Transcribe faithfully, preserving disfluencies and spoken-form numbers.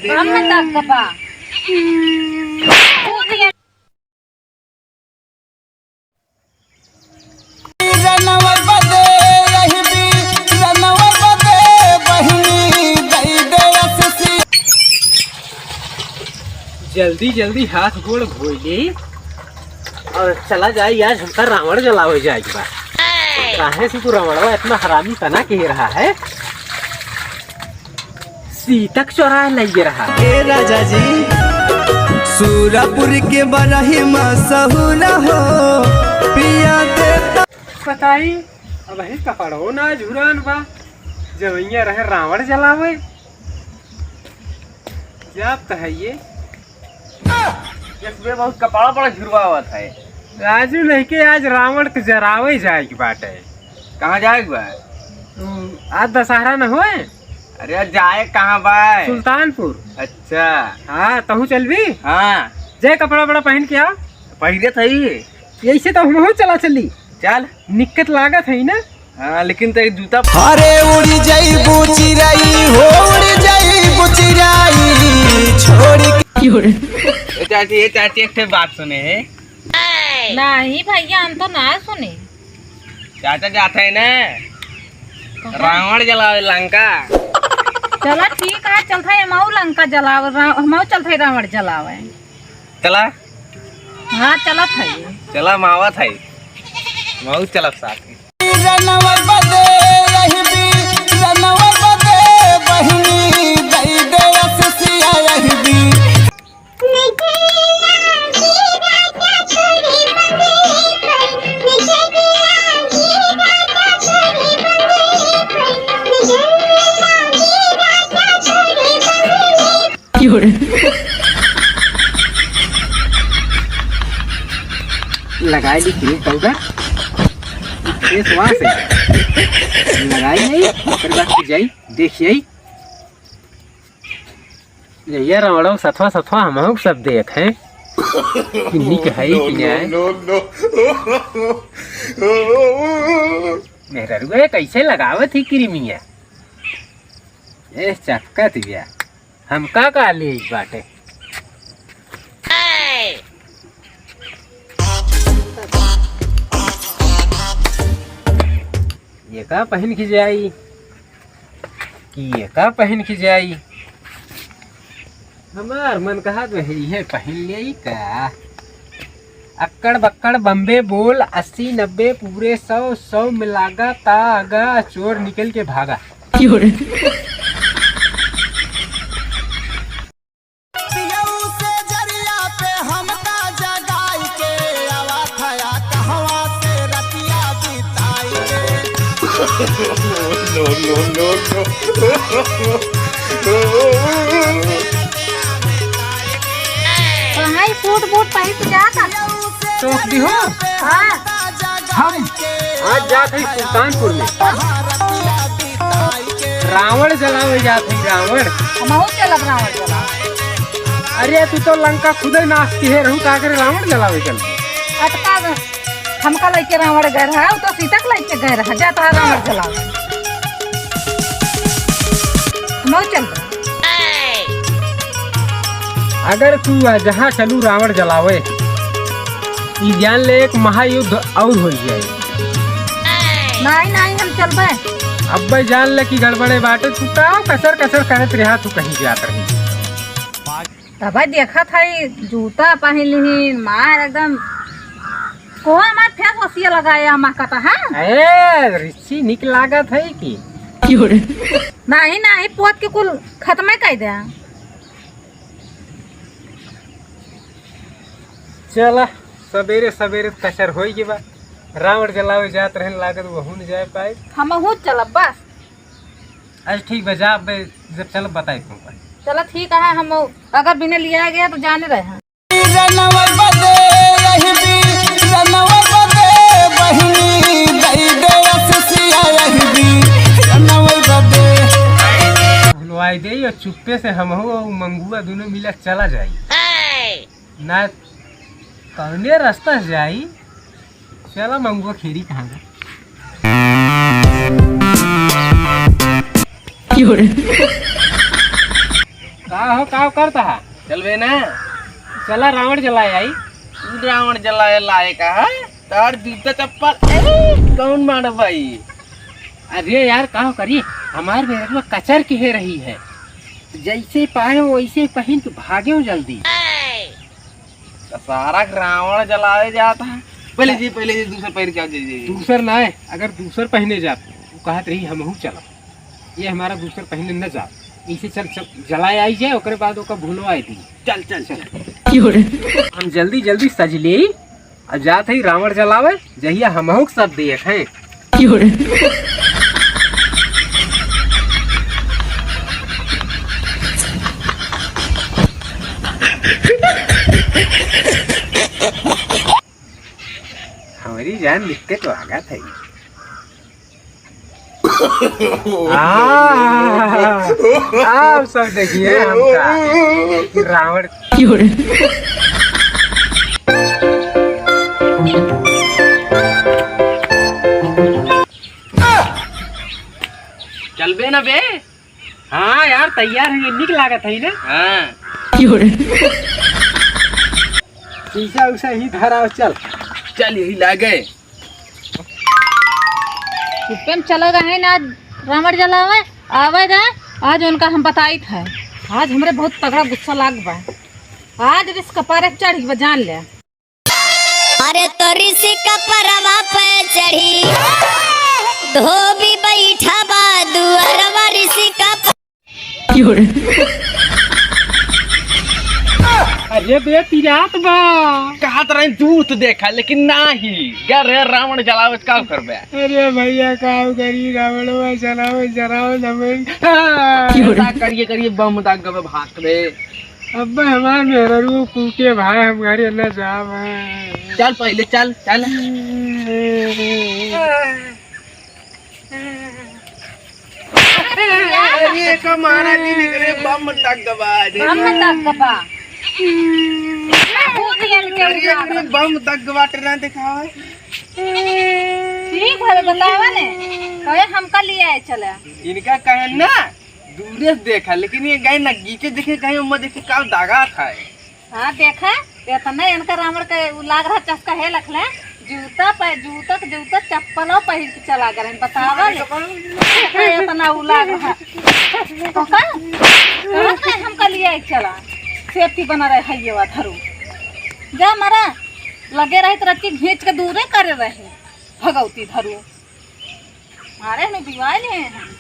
हम न तक पा। जनवर बदे रहबी, जनवर बदे बहिनी दई दे अससी। जल्दी जल्दी हाथ गोड़ धोई ले और चला जाए यार, हमका रावण जलावे जाए के बा। काहे से तू रावणवा इतना हरामी तना के रहा है? सीतक चोराए लइगे रहा। ए राजा जी, सूरपुर के बरही मशहूर हो, पिया देता। बताई, अबहीं कपड़ो ना झुरान बा, जवइया रहे रावण जलावे। जाब त है ये। इसमें बहुत कपड़ा बड़ा झुरवावत है। राजू नहीं के आज रावण के जरावे जाए के बाटे। कहाँ जाए के बा? उ, आज दशहरा न होए? अरे, आज जाए कहाँ बा? सुल्तानपुर। अच्छा। हाँ, तहूँ चलबी? हाँ। जे कपड़ा बड़ा पहन के आओ। पहले थई। यही से तो हमहूँ चला चली। चल। निक्कत लागत है ना? हाँ, लेकिन तेरी जूता। अरे उड़ी जाइबू चिराई, हो उड़ी जाइबू चिराई, छोड़ी के। ए चाची, ए चाची, एक ठे बात सुने है। नहीं भैया, हम तो ना सुने। चाचा जात है ना, कहाँ? रावण जलावे लंका। चला ठीक है, चलत है हमहू लंका जलावे, रा-, हमहू चलत है रावण जलावे। चला। हाँ, चलत है। चला, हम आवत है। हमहू चलब साथ में। जनवर बदे रहबी, जनवर बदे बहिनी, दई दे अससिया रहबी। लगाए ली क्रीम पाउडर, फेस वॉश है, लगाई नहीं, ओकर बाद फिर जाई, देखिए, जहिया रावणो सथवा सथवा हमहू सब देख हैं कि निक है कि नहीं। मेहररुआ कैसे लगावत ही क्रीमिया? ए, चक्का दिया। हमका का ले बाटे? ये का पहन के जाई? कि ये का पहन के जाई? हमार मन कहत रहे, इहे पहन लेई का? अक्कड़ बक्कड़ बम्बे बोल, अस्सी नब्बे पूरे सौ, सौ में लागा ता आगा, चोर निकल के भागा। क्यों रे? पियऊ से जरिया पे हमका जगाई के, आवा थया कहवा से रतिया बिताई के। No, no, no, no। कहाँ सूट बूट पहन के जाता? टोक दी हो? हाँ। हम आज जात हई सुल्तानपुर में। रावण जलावे जात हई, रावण। हमहू चलब रावण जलावे। अरे, तू तो लंका खुदे नाश किहे रहू, का करे रावण जलावे चल? अटका दे। हमका लइके रावण गए रहा, उ तो सीता के लइके गए रहा, जा तोहार रावण जलावे। हमहू चलब। अगर तू आ जहाँ चलू रावण जलावे, ई जान ले एक महायुद्ध और हो जाए। नहीं, नहीं, हम चलबे। अब्बे जान ले कि गड़बड़े बाटे, तू का कसर कसर करत रहा, तू कहीं जात रही। तब देखत है जूता पहन लिही, मार एकदम कोहा मार फेस वसिया लगाए, अम्मा कहता है। ए, रिच्ची निक लागत है कि? नहीं, नहीं, पोत के कुल खत्मे कर दे। चला, सबेरे सबेरे कचर होई के बा। रावण जलावे जात रहन, लागत वहू न जाए पाए। हमहू चलब बस। अच्छा ठीक बा, जा, अब जब चलब बताई तुमका। चला ठीक है, हम अगर बिना लिया गया तो जाने रहे हैं। रनवा बदे रहबी, रनवा बदे बहिनी, दई दे अससिया रहबी, रनवा बदे। भुलवाई दे और चुप्पे से हमहू और मंगुआ दोनों मिला चला जाई। ना कौने रास्ता से जाई? चला मंगुआ खेरी कहाँ का? क्यों रे? का हो, का करत हा? चलबे ना? चला, रावण जलाए आई। तू रावण जलाए लाए का है? तार जूता चप्पल, ए, कौन मानव भाई? अरे यार, का करी, हमार मेहररुआ कचर के हे रही है, जैसे पाए वैसे पहिन के भागे जल्दी। तो सारा रावण जलाए जात है। पहले जी, पहले जी, दूसर पहिर के आ जाइए। दूसर ना है, अगर दूसर पहिने जात, वो कहत रही, "हमहू चलब।" ये हमारा दूसर पहिने न जात। इसे चल, चल, जलाए आई जाए, ओकरे बाद ओका भुलवाए दी। चल, चल, चल। हम जल्दी, जल्दी सज ले, अब जात है रावण जलावे, जहिया हमहू के सब देख हैं। हमारी जान लिख के तो आगा था ही। हाँ, आप सब देखिए हमका कि रावण। चलबे ना बे? हाँ यार, तैयार है, निक लागत है ना? हाँ। शीशा उसा ही धराओ, चल। चल, यही लागे। चुप्पे में चला गए हैं ना, आज रावण जलावे, आवे जाए, आज उनका हम बताइत है। आज हमरे बहुत तगड़ा गुस्सा लाग बा, आज रिस कपारे पे चढ़ी बा, जान ले। अरे तो रिस कपरवा पे चढ़ी, धोबी बैठा बा दुअरवा रिस कप- अरे बे, पिरात बा। कहत रहे दूत देखा, लेकिन नाही। क्या रे, रावण जलावे का करबे? अरे भैया, का करी, रावणवा जलावे, जलावे, जलावे। हाँ। ऐसा करिए, करिए, बम दाग गबे भाग रे। अब हमार मेहररू कूटे भाई, हम घरे न जावे। चल पहले, चल, चल। अरे, का मारा जी निकले, बम दाग गबा दे। बम दाग गबा। अरे, अरे, बम दाग गबा, ट्रेन दिखावा। ठीक है, बतावा ने। कहे हमका लिए आए चला। इनका कहे ना, दूरे से देखा, लेकिन ये गए नगीचे देखे, कहीं उम्मा देखे का दागा था। हाँ, देखा, इतना इनका रावण के उ लाग रहा चस्का है लखले, जूता पे, जूता के जूता चप्पलो पहिर के चला गए, बतावा ले। देखा, इतना उ लाग रहा। तो का? कहाँ का हमका लिए चला? सेफ्टी बना रहे है ये वा धरू। जा मरा, लगे रहे तो रखी घींच के दूरे करे रहे। भगवती धरू। मारे में बिवाइल हैं।